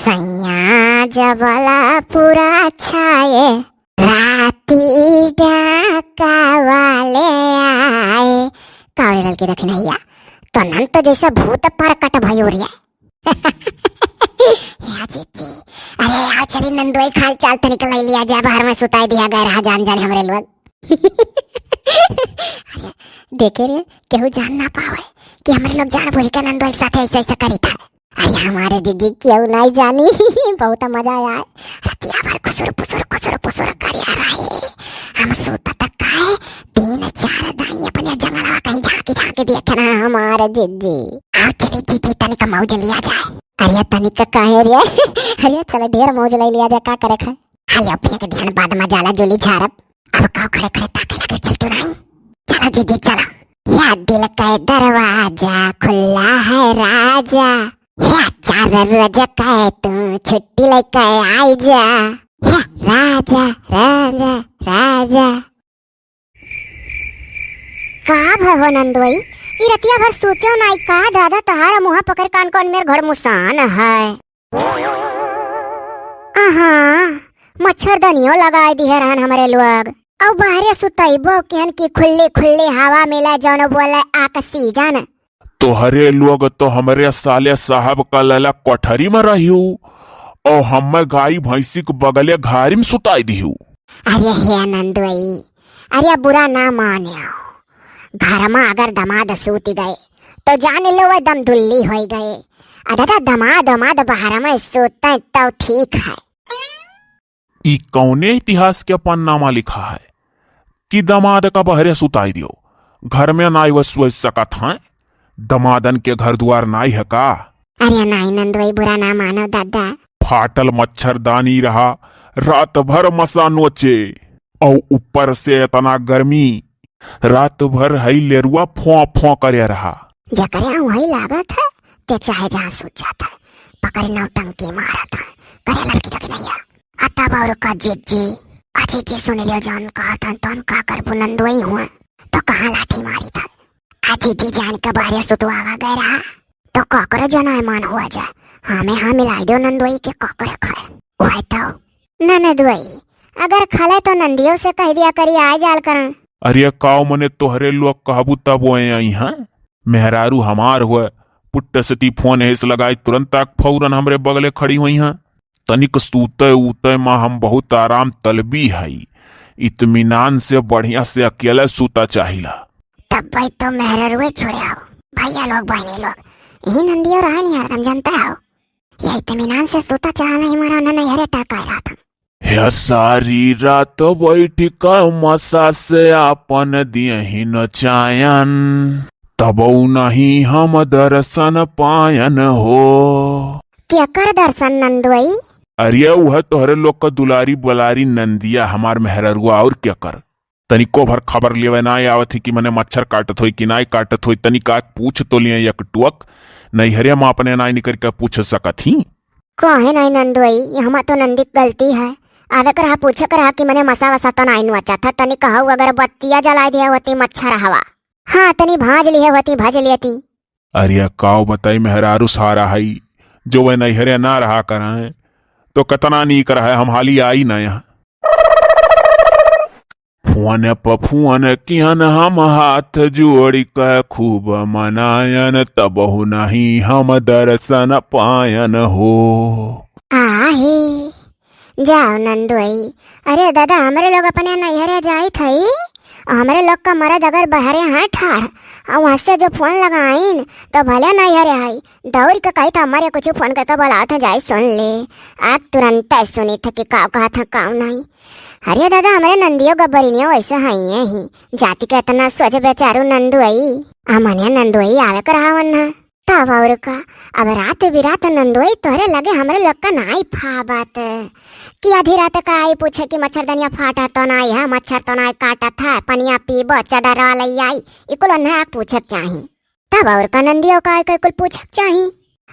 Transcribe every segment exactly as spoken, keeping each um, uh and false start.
सैया जबला पूरा छाए, राती डाका वाले आए। का रे ललकी दखिनैया, तो नन तो जैसे भूत परकट भयो रे। या जीजी, अरे आओ चली नंदोई खाल चाल तनिक लै लिया जाए, बाहर में सुताई दिया गया रहा जान जान हमरे लोग। अरे देखे रे, केहू जान ना पावे कि हमरे लोग जान बुझ के नंदोई के साथ ऐसे ऐसे करी था। अरे हमारे जीजी केहू नहीं जानी। बहुत मजा आए। रतिया भर खुसुर पुसुर खुसुर पुसुर करे रहे। हम सोता तक काहे तीन चार दाई अपने जंगलवा कहीं झांकी झांकी देखे ना हमारे जीजी। आओ चली जीजी तनिक मौज लिया जाए। अरे तनिक काहे रे? अरे चलो ढेर मौज ले लिया जाए, का करे खाए। हाय अब फेंक दिहन बाद में जाला जोली झारब। अब काव खड़े खड़े ताके लगे, चल तो नहीं। चलो जीजी चलो। या दिल का दरवाजा खुला है राजा, या चार रोज का तू छुट्टी लेके आई जा। या राजा राजा राजा। का भय हो नंदोई, ई रतिया भर सूत्यो नाई का दादा, तहारा मुँह पकड़ कान कौन मेर घड़मुसान है। अहाँ, मच्छरदनियो लगाए दिहे रहन हमरे लोग। अउ बहरे सुतइबो किहन की खुल्ली खुल्ली हवा मिले, जौन बोले oxygen। तोहरे लोग तो हमरे साले साहब का लैला कोठरी में रहियो, और हमें गाई भैंसी के बगले घारी में सुताई दिहू। अरे हे नंदोई, अरे बुरा ना मानियो, घर में अगर दमाद सूत गए तो जान लो वो दम दुल्ली हो गए। अ दादा दमाद दमाद बाहर में सोते तो ठीक है। ई कौने इतिहास के पन्नामा लिखा है कि दमाद का बहरे सुताई दियो, घर में नाई वो सोच सकत हैं? दमादन के घर दुआर नाई है का? अरे नाई नंदोई बुरा ना मानो दादा। फाटल मच्छरदानी रहा, रात भर मसा नोचे, और ऊपर से इतना गर्मी, रात भर हई लेरुआ फों फों करे रहा। जकरे वही लागत है, ते चाहे जहाँ सूत जात है, पकड़ नौटंकी मारत है, करे ललकी दखिनैया। अ तब और का जीजी, अ जीजी सुन लियो जौन कहत हन तौन का करबू नंदोई हुआ, तो कहाँ लाठी मारी था। अ जीजी जान के बहरे सुतवावा गए रहा, तो ककरो जनाय मन हुआ जाए, हमें हाँ मिलाई दो नंदोई के ककरे खाए। वह तो ननदोई, अगर खले तो नंदियो से कह दिया करी, आ जाल करन। अरे काव मने तोहरे लोग कहबू तब वो आई हैं? मेहरारू हमार हुए, पुट्ट सती फोन हेस लगाई, तुरंत आक फौरन हमरे बगले खड़ी हुई हैं। तनिक सूते उते मा हम बहुत आराम तलबी हई, इत्मीनान से बढ़िया से अकेले सूता चाहिला। तब भाई तो मेहरारुए छोड़े आओ, भैया लोग बहनी लोग, यही नंदियो रहा नहीं हरदम जानते हो, ये इत्मीनान से सूता चाह नहीं मरा ना नैहरे टरकाए रहा था। हे सारी रात बैठ के मसा से आपन दियहिन चायन, तबौ नहीं हम दर्शन पायन हो। केकर दर्शन नंदोई? अरे उह तोहरे लोग का दुलारी बलारी नंदिया हमार मेहररुआ और केकर। तनिको भर खबर लेवे नाय आवत ही कि मने मच्छर काटत होई कि नाय काटत होई, तनिका पूछ तो लिए एक टुअक। नैहरे में अपने नाय निकर के पूछ सकत ही। काहे नाय नंदोई, हमा तो नंदी के गलती है। आवे के रहा, पूछे के रहा कि मने मसा वसा तो नाय नुआचा था, तनी कहू अगरबत्तिया जलाए दिया होती मच्छर हवा। हाँ, तनी भाज लिए होती, भज लेती। अरे काव बताई, मेहरारू सारा हई, जो वह नैहरे ना रहा करें, तो कितना नीक रहे, हम हाली आई ना यहाँ। फोन प फोन किहन हम हाथ जोड़ के खूब मनायन, तबहु नहीं हम दर्शन पायन हो। आहे, जाओ नंदोई। अरे दादा, हमरे लोग अपने नैहरे जाइत हई, हमरे लोग का मरद अगर बहरे हैं ठाड़, और वहाँ से जो फोन लगाइन, तो भले नैहरे हई, दौड़ के कही था, हमारे कुछ फोन करके बोलाओ था, जाई सुन ले। आज तुरंत सुनी था कि काव कहा था, काव नहीं। अरे दादा, हमरे नंदियो गब्बरिनियो वैसे हइये ही, जाति के इतना सोच बेचारू नंदोई। अमने नंदोई आवे के रहा वन्ना। तब और का, अब रात बिरात नंदोई तोहरे लगे हमरे लोग का नाई फाबत। कि आधी रात का आई पूछे कि मच्छरदनिया फाटा तो नाई है, मच्छर तो नाई काटत है, पनिया पीबो, चदरवा लई आई, इकुल ओन्हे आक पूछे के चाही। तब और का नंदियो का आय के कुल पूछे के चाही।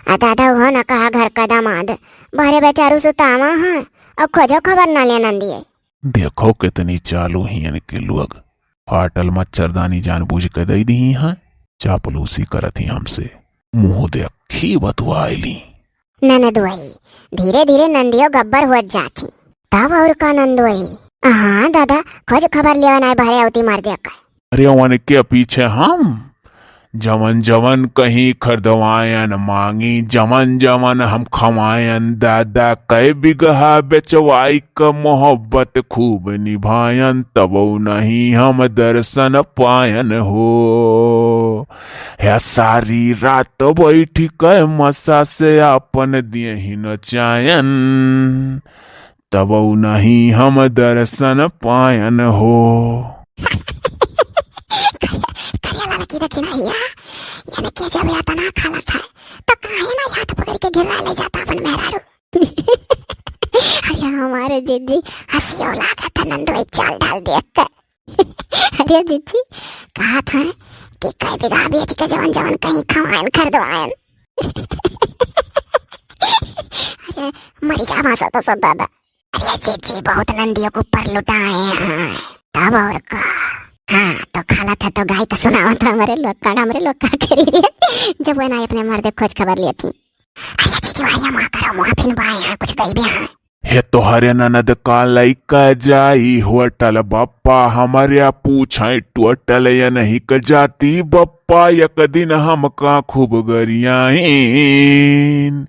आ दादा उहो न कहा घर का दामाद, बहरे बेचारू सुतावा हैं, और खोजो खबर ना ले नंदिये। देखो कितनी चालू ही इनके लोग, फाटल मच्छरदानी जानबूझ के दे दी हैं, चापलूसी करत ही हमसे, मुंह देखी बतुआइली। ननदोई, धीरे धीरे नंदियो गब्बर होत जात ही। तब और का नंदोई? हाँ दादा, खोज खबर लेवे नाय बहरे अउती मर्दे का। अरे उनके पीछे हम जवन जवन कहीं खरीदवायन, मांगी जवन जवन हम खवायन। दादा कै बिगहा बेचवाई क मोहब्बत खूब निभायन, तबौ नहीं हम दर्शन पायन हो। हे सारी रात बैठी कै मसा से आपन दियही नचायन, तबौ नहीं हम दर्शन पायन हो। करिया ललकी देखी ना हिया, यानी के जब यातना खालत है, तो काहे ना हाथ पकड़ के गिरा ले जाता अपन मेहरारू। अरे हमारे जीजी, हंसियो लागत है नंदोई चाल ढाल देख के। अरे जीजी, कहा था कि कै बिगहा बेच के जवन जवन कहीं खवायन खरीदवायन। अरे मरी जा मासा तो सब दादा। अरे जीजी, बहुत नंदियों के ऊपर लुटाए हैं, तब और का। हाँ, तो खालत है तो गाय का सुनावत है हमरे लोग का, हमरे लोग का करी रे। जब वह ना अपने मर्दे खोज खबर लिए थी। अरे जीजी, वहिया माँ करो, मुँह फिन बाए हैं, कुछ गई भी हैं। हे तोहरे ननद का लइका जाई होटल बप्पा, हमरे पूछे टोटल यनहिक जाती बप्पा, एक दिन हमका खूब गरियाइन।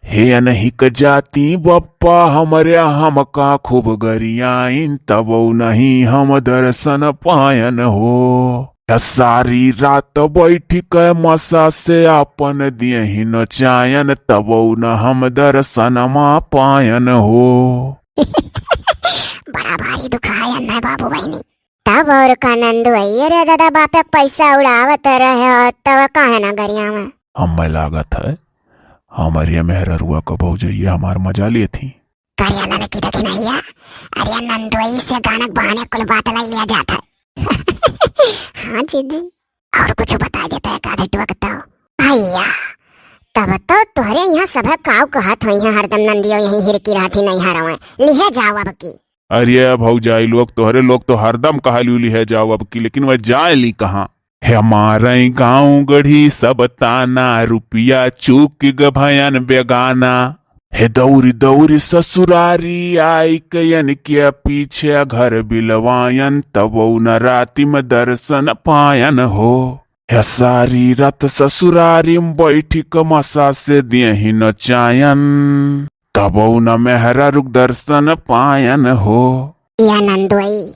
हे यनहिक जाती बप्पा, हमरे हमका खूब गरियाइन, तबौ नहीं हम दर्शन पायन हो। या सारी रात बैठी के मसा से आपन दियही नचायन, तबौ न हम दर्शनमा पायन हो। बड़ा भारी दुखायन है बाबू बहिनी। तब और का नंदोई, अरे दादा बापे के पैसा उड़ावत रहे हो, तब काहे ना गरिया में? हमें लागत है हमरे मेहररुआ का भौजैया हमार मजा लेत ही। करिया ललकी देखी ना हिया, अरे नंदोई से गानक बहाने कुल बात लाई लिया जात है। हाँ जीजी। और कुछ बता देता है का धटुआ कताओ। भैया, तब तो तोहरे यहाँ सभे काव कहत होई हैं, हरदम नंदियो यहीं हिरकी रहत ही नहीं हरवे। लिहे जाओ अब की। अरे भौजाई लोग, तोहरे लोग तो हरदम कहलियो लिहे जाओ अब की, लेकिन वह जाए ली कहाँ? हे हमारे गाँव गढ़ी सब ताना, रुपया चूक ग भयन बेगाना। हे दौरी दौरी ससुरारी आई कयन के पीछे घर बिलवायन, तबौ न राति में दर्शन पायन हो। हे सारी रात ससुरारी में बैठी क मसा से दियही नचायन, तबौ न मेहरारू क दर्शन पायन हो। या नंदोई,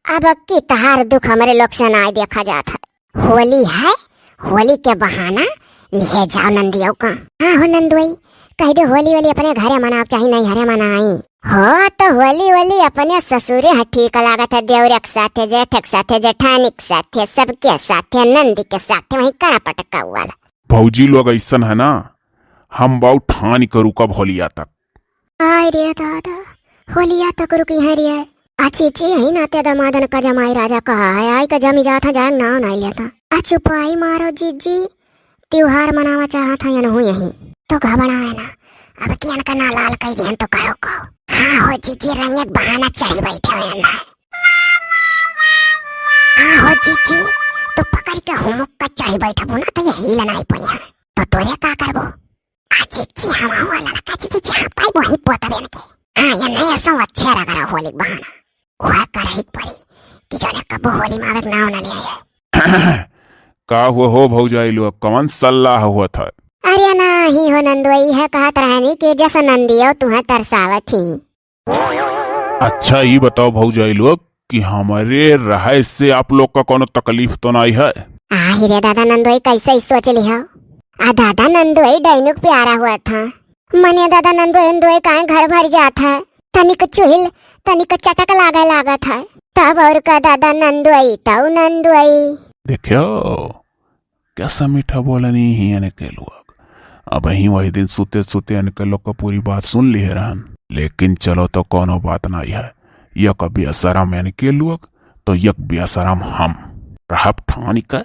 अब की तहार दुख हमरे लोग से नाय देखा जात है। होली है, होली के बहाना लिहे जाओ नंदियो का। हाँ हो नंदोई, कह दे होली वोली अपने घरे मनाओ, चाहे नहीं हरे मनाई। हो तो होली वोली अपने ससुरे ह ठीक लागत है, देवरे के साथे, जेठ के साथे, जेठानी के साथे, सबके साथे, नंदी के साथे, वहीं करा पटका वाला। भौजी लोग ऐसन है ना, हम बाऊ ठान के रुकब होलिया तक। आय रे दादा, होलिया तक रुकी है रे। आ चीची यही नाते दमादन का जमाई राजा कहा है, आई का जमी जात है, जाए नाव नहीं लेता। आ चुपाई मारो जीजी, त्योहार मनावा चाहत है यनहू यही। तो घबरा है ना, अब कियन का ना लाल कई दियन तो करो को। हाँ हो जीजी, रंग एक बहाना चढ़ी बैठे हुए ना। हाँ हो जीजी, तू पकड़ के हुमुक का चढ़ी बैठबू ना तो ये हील नहीं पई है। तो तोरे का करबो? आ जीजी, हम हुआ ललका जीजी जहाँ पाई वही पोतबे न के। हाँ, ये नहीं ऐसा अच्छे रगड़ा होली बहाना। वह करही पड़ी कि जोने कबो होली में आवे के नाव न ले आए। का हुआ हो भौजाई लोग, कौन सलाह हुआ था? अरे ना ही हो नंदोई, है कहत रहनी कि जस नंदियो तुहे तरसावत ही। अच्छा, ई बताओ भौजाई लोग कि हमरे रहे से आप लोग का कोनो तकलीफ तो नहीं है? आही रे दादा नंदोई, कैसे ही सोच लिहा? आ दादा नंदोई डाइनुक प्यारा हुआ था। मने दादा नंदोई, नंदोई काहे घर भर जात है? तनिक चुहिल, तनिक चटक लागे लागत है। तब और का दादा नंदोई, तऊ नंदोई। देखियो, कैसा मीठा बोलनी ही इनके लोग। अबहीं वही दिन सुते सुते इनके लोग का पूरी बात सुन लिहे रहन। लेकिन चलो तो कोनो बात नहीं है। यक बेशरम इनके लोग, तो यक बेशरम हम। रहब ठानी के,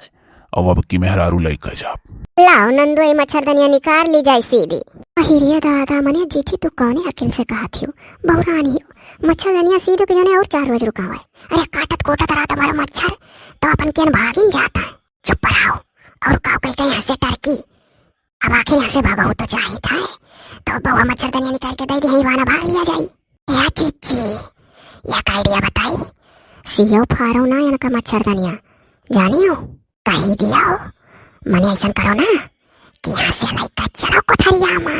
अब अब की मेहरारू लइके जाब। लाओ नंदोई, मच्छरदनिया निकाल ली जाए सीधी। अहिरिया दादा, मने जीजी तू कौने अकिल से कहत हियो? बौरान हियो। मच्छरदनिया सीधो के जने और चार रोज रुकावे। अरे काटत कोटत रात भर मच्छर, तो अपन केन भागिन जाता है। चुप रहो, और काव कह के यहाँ से टरकी। अब आखिर यहाँ से भागो तो चाहित है, तो बउआ मच्छरदनिया निकाल के दइ दिहे, बहाना भाग लिया जाई। या चिच्ची, एक idea बताई। सियो फारो ना इनका मच्छरदनिया, जानियो, कही दियो, मने ऐसन करो ना कि यहाँ से लइका चलो कोठरिया मा,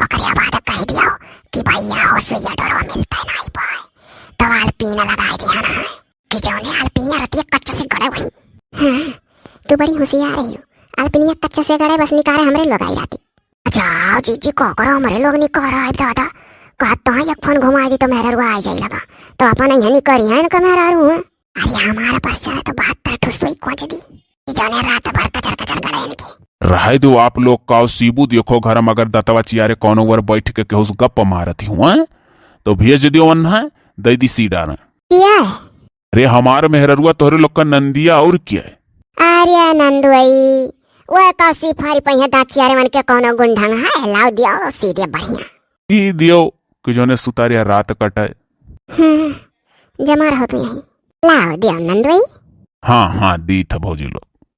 ओकरे बाद कही दियो कि भइया हो सुइया डोरवा मिलते नहीं पाए, तो आलपीन लगाए दिया ना कि जौने आलपीनिया रतिया कच्चा से गड़े हुई। हाँ, तू बड़ी होशियार है, आलपीनिया कच्चा से गड़े बस निकारे हमरे लोग आई राती। अच्छा, आओ जीजी, को करो, हमरे लोग नहीं कह रहा है दादा। कहत तो है, एक फोन घुमाई दी तो मेहरारू आ जाई लगा। तो अपन यही नहीं करी है इनका मेहरारू, हैं? अरे, हमारे पास चले तो बहत्तर ठो सुई कोच दी। ई जौने रात भर कचर कचर गड़े इनके। रहे दो आप लोग का, सीबू देखो घर में अगर दतवा चियारे कौनो वर बैठ के केहू से गप मारत ही हुआ, तो भेज दियो वन्हा, दे दी सी डार। किया है? अरे, हमार मेहररुआ तोहरे लोग का नंदिया और क्या है? अरे नंदुई, वो का सिफारी पहिया दाँत चियारे मन के कौनो गुंढंग है, लाओ दियो सीधे बढ़िया। ई दियो कि जौने सुतारिया रात कटाए। हम्म, जमा रहो तू यहीं। लाओ दियो नंदुई। हाँ, हाँ, दीत है भौजी लोग।